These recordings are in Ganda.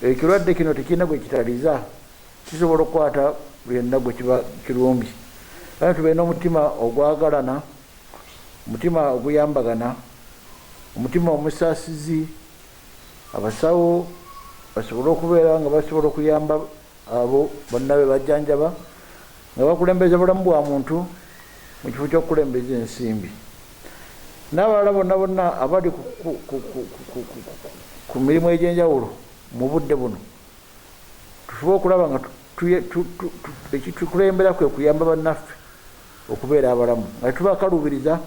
Ekirwadde kino tekirina gwe kitaliza, kisobola okukwata buli yenna gwe kiba kirumbye. Kale tubeere n'omutima ogwagalana, omutima oguyambagana, omutima omusaasizi, abasawo basobole okubeera nga basobola okuyamba abo bonna be bajjanjaba nga bakulembeza bulamu bwa muntu mu kifo ky'okukulembeza ensimbi. N'abalala bonna bonna abali ku mirimu egy'enjawulo mu budde buno, tufube okulaba nga ekitukulembera kwe kuyamba bannaffe okubeera abalamu nga tebakaluubiriza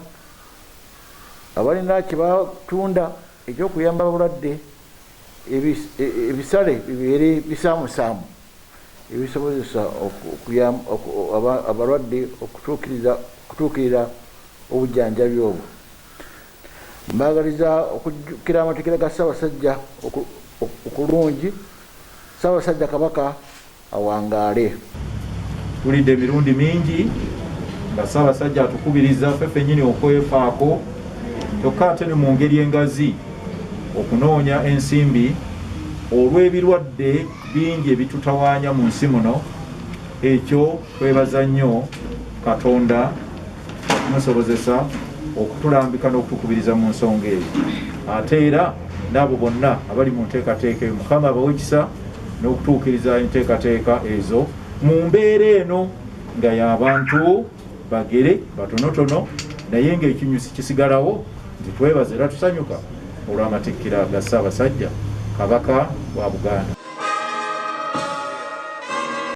abalina kye batunda eky'okuyamba abalwadde. Ebisale bibeere bisaamusaamu ebisobozesa abalwadde okutuukirira obujjanjabi obwo. Mbaagaliza okujjukira amatikkira ga Ssaabasajja okulungi. Ssaabasajja Kabaka awangaale. Tulidde emirundi mingi nga Ssaabasajja atukubiriza ffe ffennyini okwefaako kyokka ate ne mu ngeri engazi okunoonya ensimbi olw'ebirwadde bingi ebitutawaanya mu nsi muno. Ekyo twebaza nnyo Katonda okumusobozesa okutulambika n'okutukubiriza mu nsonga eyo. Ate era n'abo bonna abali mu nteekateeka eyo Mukama abawe ekisa n'okutuukiriza enteekateeka ezo mu mbeera eno nga y'abantu bagere batonotono naye ng'ekinyusi kisigalawo nti twebaza era tusanyuka olw'amatikkira ga Ssaabasajja Kabaka wa Buganda.